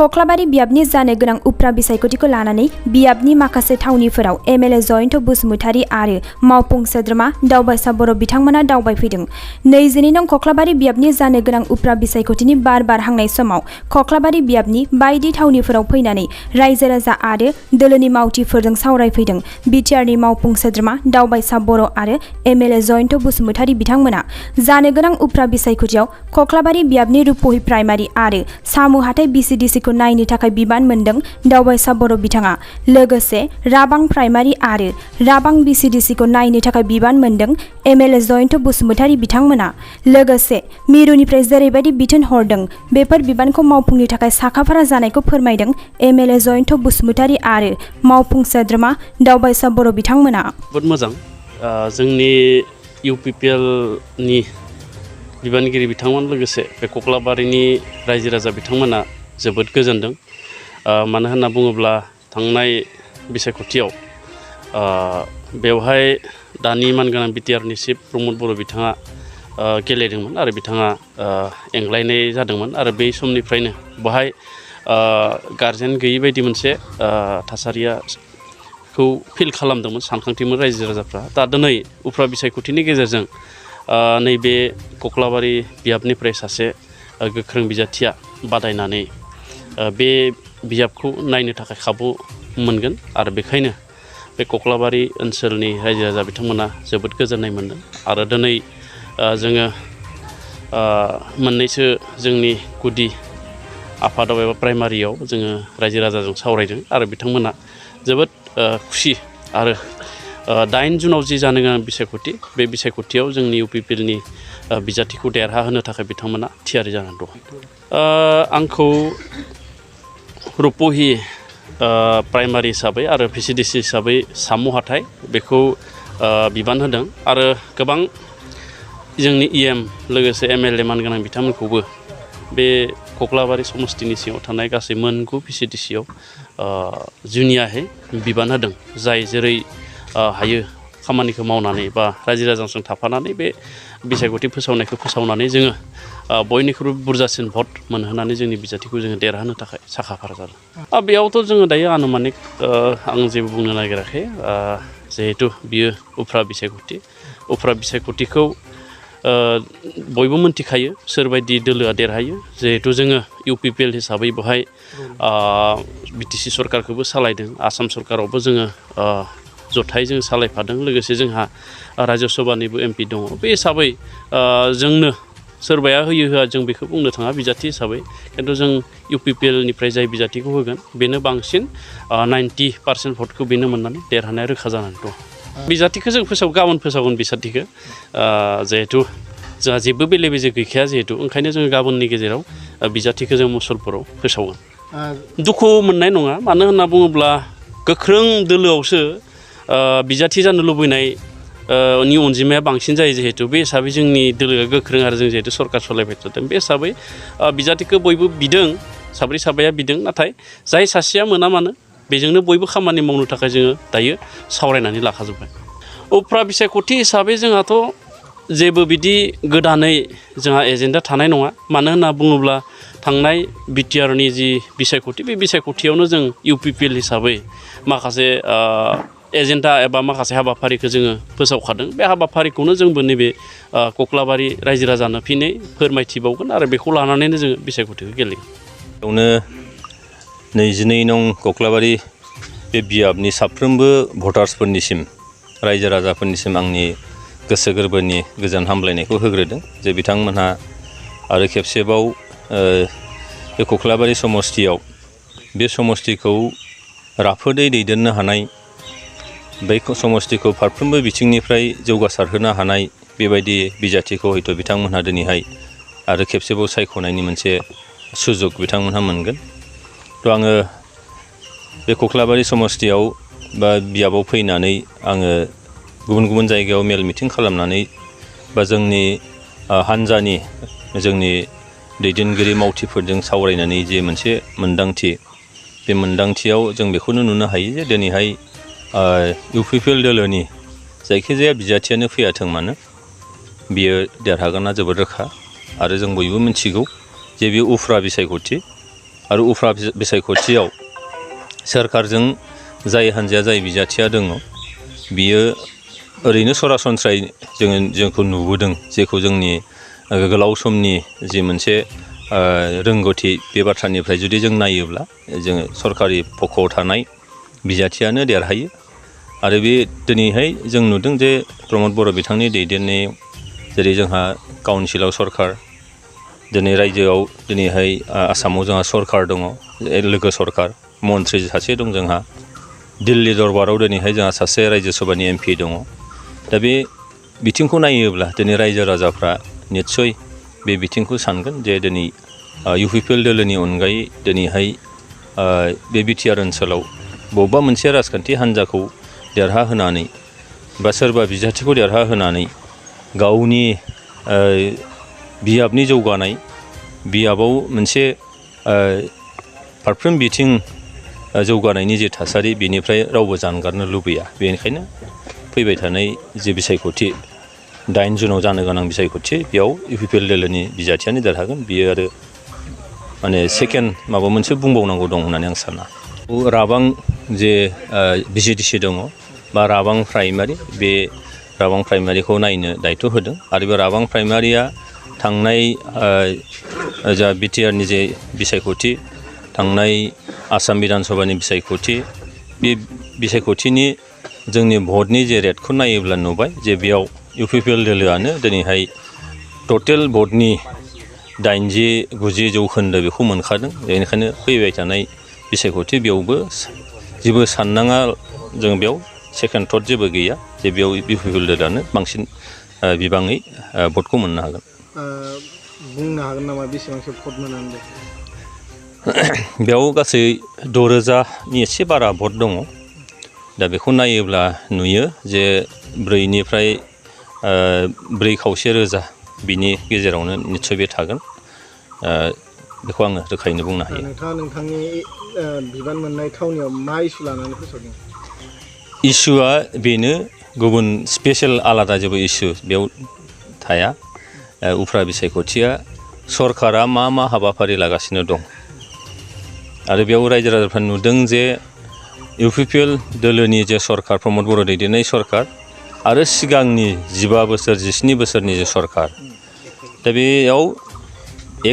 खख्लाबारि बियाबनि जानो गोनां उफ्रा बिसायख'थिखौ लानानै बियाबनि माखासे थावनिफोराव एमएलए जयन्त बसुमतारी आरो मावफुं सोद्रोमा दावबायसा बर' बिथांमोना दावबायफैदों। 22 नं खख्लाबारि बियाबनि जानो गोनां उफ्रा बिसायख'थिनि बार हांनाय समाव खख्लाबारि बियाबनि बायदि थावनिफोराव फैनानै रायजो राजा आरो दोलोनि मावथिफोरजों सावरायफैदों। बिटिआरनि मावफुं सोद्रोमा दावबायसा बर' आरो एमएलए जयन्त बसुमतारी बिथांमोना जानो गोनां उफ्रा बिसायख'थियाव खख्लाबारि बियाबनि रुपहि प्राइमारि आरो सामु हाथाइ बिसिडिसि खौ नायनो थाखाय बिबान मोनदों दावबायसा बर' बिथाङा। लोगोसे राबां प्राइमारि आरो राबां बिसिडिसि खौ नायनो थाखाय बिबान मोनदों एमएलए जयन्त बसुमतारी बिथांमोना। लोगोसे मिरुनिफ्राय जेरैबायदि बिथोन हरदों बेफोर बिबानखौ मावफुंनो थाखाय साखाफारा जानायखौ फोरमायदों एमएलए जयन्त बसुमतारी आरो मावफुं सोद्रोमा दावबायसा बर' बिथांमोना। जोबोद मोजां जोंनि इउपिपिएलनि बिबानगिरि बिथांमोन लोगोसे बे खख्लाबारिनि रायजो राजा बिथांमोना जोबोद गोजोनदों। मानो होनना बुङोब्ला थांनाय बिसायख'थियाव बेवहाय दानि मानगोनां बिटिआरनि चिफ प्रमद बर' बिथाङा गेलेदोंमोन आरो बिथाङा एंग्लायनाय जादोंमोन आरो बै समनिफ्रायनो बेवहाय गारजेन गैयै बायदि मोनसे थासारियाखौ फिल खालामदोंमोन सानखांथिमोन रायजो राजाफ्रा। दा दिनै उफ्रा बिसायख'थिनि गेजेरजों नैबे खख्लाबारि बियाबनिफ्राय सासे गोख्रों बिजाथिया बादायनानै बे बिजाबखौ नायनो थाखाय खाबु मोनगोन आरो बेखायनो बे खख्लाबारि ओनसोलनि रायजो राजा बिथांमोना जोबोद गोजोननाय मोनदों। आरो दिनै जोङो मोननैसो जोंनि गुदि आफादाव एबा प्राइमारियाव जोङो रायजो राजाजों सावरायदों आरो बिथांमोना जोबोद खुसि आरो 8 जुनाव जि जानो गोनां बिसायख'थि बे बिसायख'थियाव जोंनि इउपिपिएलनि बिजाथिखौ देरहाहोनो थाखाय बिथांमोना थियारि जानानै दं। आंखौ रुपहि प्राइमारि हिसाबै आरो भिसिडिसि हिसाबै सामु हाथाइ बेखौ बिबान होदों आरो गोबां जोंनि इएम लोगोसे एमएलए मानगोनां बिथांमोनखौबो बे खख्लाबारि समस्तिनि सिङाव थानाय गासै मोनगु भिसिडिसियाव जुनियाहै बिबान होदों। जाय जेरै हायो खामानिखौ मावनानै बा रायजो राजाजों थाफानानै बे बिसायख'थि फोसावनायखौ फोसावनानै जोङो बयनिख्रुइबो बुरजासिन भट मोनहोनानै जोंनि बिजाथिखौ जोङो देरहानो थाखाय साखाफारा जादों। बेयावथ' जोङो दायो आनुमानिक आं जेबो बुंनो नागिराखै जिहेथु बियो उफ्रा बिसायख'थिखौ बयबो मोनथिखायो सोरबायदि दोलोआ देरहायो। जिहेथु जोङो इउपिपिएल हिसाबै बेवहाय बिटिसि सरकारखौबो सालायदों, आसाम सरकारावबो जोङो जथाय जों सालायफादों, लोगोसे जोंहा राज्य सभानिबो एमपि दङ। बे हिसाबै जोंनो सोरबाया होयो होआ जों बेखौ बुंनो थाङा बिजाथि हिसाबै, खिन्थु जों इउपिपिएलनिफ्राय जाय बिजाथिखौ होगोन बेनो बांसिन 90% भटखौ बेनो मोननानै देरहानाया रोखा जानानै दं। बिजाथिखौ जों गाबोन फोसावगोन बिजाथिखौ जिहेथु जोंहा जेबो बेले बेजे गैखाया जिहेतु ओंखायनो जोङो गाबोननि गेजेराव बिजाथिखौ जों मुसलपुराव फोसावगोन। दुखु मोननाय नङा, मानो होनना बुङोब्ला गोख्रों दोलोआवसो बिजाथि जानो लुबैनाय नि अनजिमाया बांसिन जायो। जिहेतु बे हिसाबै जोंनि दोलोआ गोख्रों आरो जों जिहेतु सरकार सालायबाय थादों बे हिसाबै बिजाथिखौ बयबो बिदों, साब्रै-साबाया बिदों, नाथाय जाय सासेया मोना मानो बेजोंनो बयबो खामानि मावनो थाखाय जोङो दायो सावरायनानै लाखाजोब्बाय। उफ्रा बिसायख'थि हिसाबै जोंहाथ' जेबो बिदि गोदानै जोंहा एजेन्डा थानाय नङा। मानो होनना बुङोब्ला थांनाय बिटिआरनि जि बिसायख'थि बे बिसायख'थियावनो जों इउपिपिएल हिसाबै माखासे एजेन्डा एबा माखासे हाबाफारिखौ जोङो फोसावखादों। बे हाबाफारिखौनो जोंबो नैबे खख्लाबारि रायजो राजानो फिनै फोरमायथिबावगोन आरो बेखौ लानानैनो जोङो बिसायख'थिखौ गेलेगोन। बेयावनो 22 नं खख्लाबारि बे बियाबनि साफ्रोमबो भटार्सफोरनिसिम रायजो राजाफोरनिसिम आंनि गोसो गोरबोनि गोजोन हामलायनायखौ होग्रोदों जे बिथांमोनहा आरो खेबसेबाव बे खख्लाबारि समस्तियाव बे समस्तिखौ राफोदै दैदेननो हानाय, बै समस्तिखौ फारफ्रोमबो बिथिंनिफ्राय जौगासारहोनो हानाय बेबायदि बिजाथिखौ हयथ' बिथांमोनहा दिनैहाय आरो खेबसेबाव सायख'नायनि मोनसे सुजुग बिथांमोनहा मोनगोन। थ' आङो बे खख्लाबारि समस्तियाव बा बियाबाव फैनानै आङो गुबुन गुबुन जायगायाव मेल मिटिं खालामनानै बा जोंनि हान्जानि जोंनि दैदेनगिरि मावथिफोरजों सावरायनानै जे मोनसे मोन्दांथि, बे मोन्दांथियाव जों बेखौनो नुनो हायो जे दिनैहाय इउपिपिएल दोलोनि जायखिजाया बिजाथियानो फैयाथों मानो बियो देरहागोना जोबोद रोखा आरो जों बयबो मिथिगौ जे बे उफ्रा बिसायख'थि आरो उफ्रा बिसायख'थियाव सोरखारजों जाय हान्जाया जाय बिजाथिया दङ बियो ओरैनो सरासनस्रायै जोंखौ नुबोदों जेखौ जोंनि गोलाव समनि जि मोनसे रोंगौथि बे बाथ्रानिफ्राय जुदि जों नायोब्ला जोङो सरकारि पक्षआव थानाय बिजाथियानो देरहायो आरो बे दिनैहाय जों नुदों जे प्रमद बर' बिथांनि दैदेननायाव जेरै जोंहा काउन्सिलाव सरकार दिनै रायजोआव दिनैहाय आसामाव जोंहा सरकार दङ लोगो सरकार मन्त्रि सासे दं जोंहा दिल्ली दरबाराव दिनैहाय जोंहा सासे रायजो सभानि MP दङ दा बे बिथिंखौ नायोब्ला दिनै रायजो राजाफ्रा निस्सय बे बिथिंखौ सानगोन जे दिनै UPPL दोलोनि अनगायै दिनैहाय बे BTR ओनसोलाव बबेबा मोनसे राजखान्थि हान्जाखौ देरहाहोनानै बा सोरबा बिजाथिखौ देरहाहोनानै गावनि बियाबनि जौगानाय बियाबाव मोनसे फारफ्रोम बिथिं जौगानायनि जे थासारि बेनिफ्राय रावबो जानगारनो लुबैया बेनिखायनो फैबाय थानाय जे बिसायख'थि 8 जुनाव जानो गोनां बिसायख'थि बेयाव UPPL दोलोनि बिजाथियानो देरहागोन बियो आरो माने सेकेन्ड माबा मोनसे बुंबावनांगौ दं होननानै आं साना राबां जे VCDC दङ बा राबां प्राइमारि बे राबां प्राइमारिखौ नायनो दायथ' होदों आरो बे राबां प्राइमारिया थांनाय जा BTRनि जे बिसायख'थि थांनाय आसाम बिधान सभानि बिसायख'थि बे बिसायख'थिनि जोंनि भटनि जे रेटखौ नायोब्ला नुबाय जे बेयाव UPPL दोलोआनो दिनैहाय टटेल भटनि 80-90 जौखोन्दो बेखौ मोनखादों बेनिखायनो फैबाय थानाय बिसायख'थि बेयावबो जेबो साननाङा जों बेयाव सेकेन्ड थट जेबो गैया जे बेयाव UPPL दोलोआनो बांसिन बिबाङै भटखौ मोननो हागोन बुंनो हागोन नामा बेसेबांसो भट मोननांगौ बेयाव गासै 6,000नि एसे बारा भट दङ दा बेखौ नायोब्ला नुयो जे 4निफ्राय 4,500,000 बिनि गेजेरावनो निस्सय बे थागोन बेखौ आङो रोखायैनो बुंनो हायो नोंथाङा नोंथांनि बिबान मोननाय थावनियाव मा इसु लानानै फोसावदों इसुआ बेनो गुबुन स्पेशेल आलादा जेबो इसु बेयाव थाया उफ्रा बिसायख'थिया सरकारा मा हाबाफारि लागासिनो दं आरो बेयाव रायजो राजाफ्रा नुदों जे UPPL दोलोनि जे सरकार प्रमद बर' दैदेननाय सरकार आरो सिगांनि 15 बोसोर 17 बोसोरनि जे सरकार दा बेयाव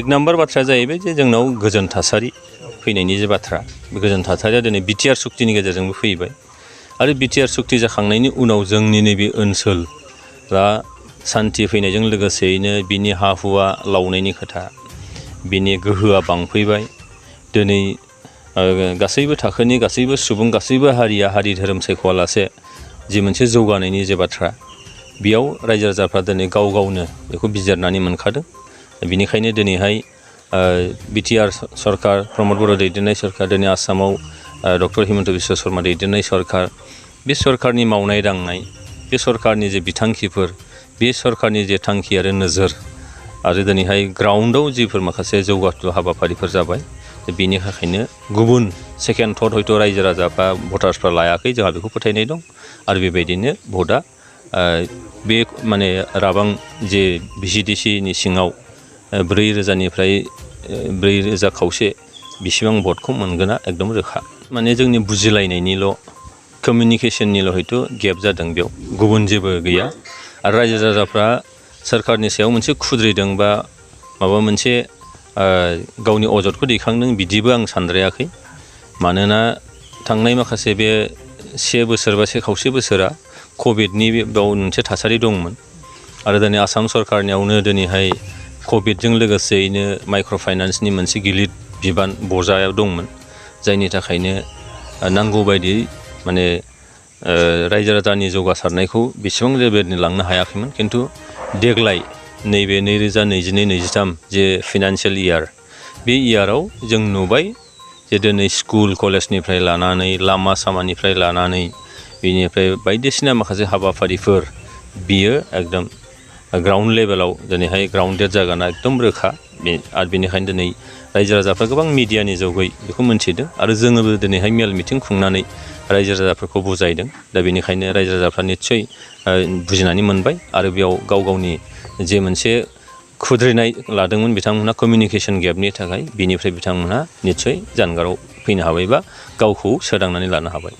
1 नाम्बार बाथ्राया जाहैबाय जे जोंनाव गोजोन थासारि फैनायनि जे बाथ्रा बे गोजोन थासारिया दिनै BTR सुक्तिनि गेजेरजोंबो फैबाय आरो BTR सुक्ति जाखांनायनि उनाव जोंनि नैबे ओनसोल दा सान्थि फैनायजों लोगोसेयैनो बिनि हा हुआ लावनायनि खोथा बिनि गोहोआ बांफैबाय दिनै गासैबो थाखोनि गासैबो सुबुं गासैबो हारिया हारि धोरोम सायख'वालासे जि मोनसे जौगानायनि जे बाथ्रा बेयाव रायजो राजाफ्रा दिनै गाव गावनो बेखौ बिजिरनानै मोनखादों बेनिखायनो दिनैहाय BTR सरकार प्रमद बर' दैदेननाय सरकार दिनै आसामाव डक्टर हिमन्त बिश्व शर्मा दैदेननाय सरकार बे सरकारनि मावनाय दांनाय बे सरकारनि जे बिथांखिफोर बे सरकारनि जे थांखि आरो नोजोर आरो दिनैहाय ग्राउन्डआव जिफोर माखासे जौगाथु हाबाफारिफोर जाबाय बेनि थाखायनो गुबुन सेकेन्ड थट हयथ' रायजो राजाफ्रा भटार्सफ्रा लायाखै जोंहा बेखौ फोथायनाय दं आरो बेबायदिनो भटआ बे माने राबां जे VCDCनि सिङाव 4,000निफ्राय 4,500 बिसिबां भटखौ मोनगोना एकदम रोखा माने जोंनि बुजिलायनायनिल' कमिउनिकेसननिल' हयथ' गेप जादों बेयाव गुबुन जेबो गैया आरो रायजो राजाफ्रा सोरखारनि सायाव मोनसे खुद्रिदों बा माबा मोनसे गावनि अजदखौ दैखांदों बिदिबो आं सानद्रायाखै मानोना थांनाय माखासे बे 1 बोसोर बा 1.5 बोसोरा कभिडनि बेयाव मोनसे थासारि दंमोन आरो दिनै आसाम सरकारनियावनो दिनैहाय कभिडजों लोगोसेयैनो माइक्र' फाइनान्सनि मोनसे गिलिर बिबान बजायाव दंमोन जायनि थाखायनो नांगौ बायदियै माने रायजो राजानि जौगासारनायखौ बेसेबां लेभेलनि लांनो हायाखैमोन खिन्थु देग्लाय नैबे 2022-23 जे फाइनान्सियेल इयार बे इयाराव जों नुबाय जे दिनै स्कुल कलेजनिफ्राय लानानै लामा सामानिफ्राय लानानै बेनिफ्राय बायदिसिना माखासे हाबाफारिफोर बियो एकदम ग्राउन्ड लेभेलाव दिनैहाय ग्राउन्डेड जागोना एकदम रोखा आरो बेनिखायनो दिनै रायजो राजाफ्रा गोबां मिडियानि जौगै बेखौ मोनथिदों आरो जोङोबो दिनैहाय मेल मिटिं खुंनानै रायजो राजाफोरखौ बुजायदों दा बेनिखायनो रायजो राजाफ्रा निस्सय बुजिनानै मोनबाय आरो बेयाव गाव गावनि जे मोनसे खुद्रिनाय लादोंमोन बिथांमोनहा कमिउनिकेसन गेपनि थाखाय बिनिफ्राय बिथांमोनहा निस्सय जानगाराव फैनो हाबाय बा गावखौ सोदांनानै लानो हाबाय।